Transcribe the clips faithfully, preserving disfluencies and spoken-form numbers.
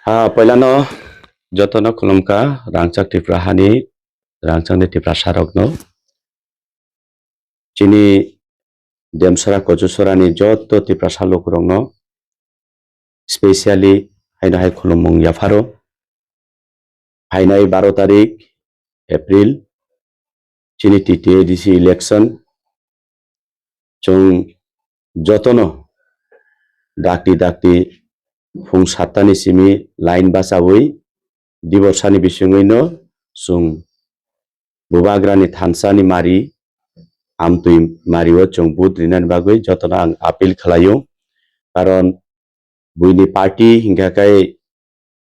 Ha, poilano jotono khulumkha, rangchak Tripura hani, rangchakni Tiprasa rokno. Chini Demsara Kochusorani joto Tiprasa lukurokno specially haino hai khulummung yapharo. Phainai baro tarik April chini T T A D C election. Chwng jotono dakti dakti phung sattani simi line bachawi diborsani bisingwino chwng Bubagrani thansani mari, amtwi mario chwng vote rinani bagwi jotono ang appeal khlaio. Karon buini party hingkha khe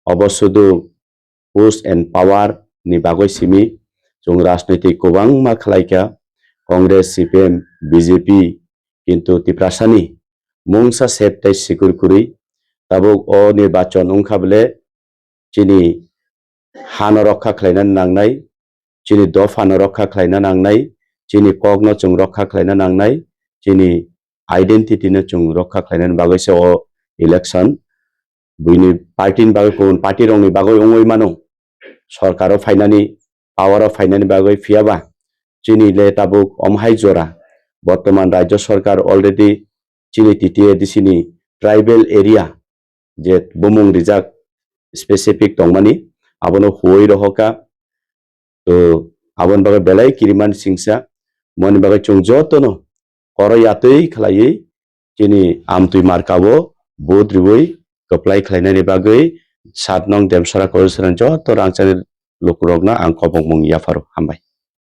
obo sudu post and power ni bagwi simi. Chwng rajniti kwbangma khlaikha, Congress, C P M, B J P, kintu Tiprasani mungsa sep tei sikur kwrwi. Tabuk o nirbachon wngkha bole chini hano rokha khlaina nangnai, chini dophano rokha khlaina nangnai, chini kokno chwng rokha khlaina nangnai, chini identity no chwng rokha khlainani bagwi se o election. Buini party ni bagwi, kubun party rokni bagwi wngwi mano, sorkaro phainani, power o phainani bagwi, phiyaba chini le tabuk omhai jora bortoman rajyo sorkar already chini T T A D C ni tribal area je bumung rijak specific tongmani, abono huoi rohoka. To aboni bagwi belai kiriman singsa, moni bagwi chwng jotono koro yatwi khlaiwi chini amtwi markao vote riwi kwplai khlainani bagwi sat nong Demsara Kochusorani joto rangchakni lukurokno ang kobongmung yapharo. Hambai.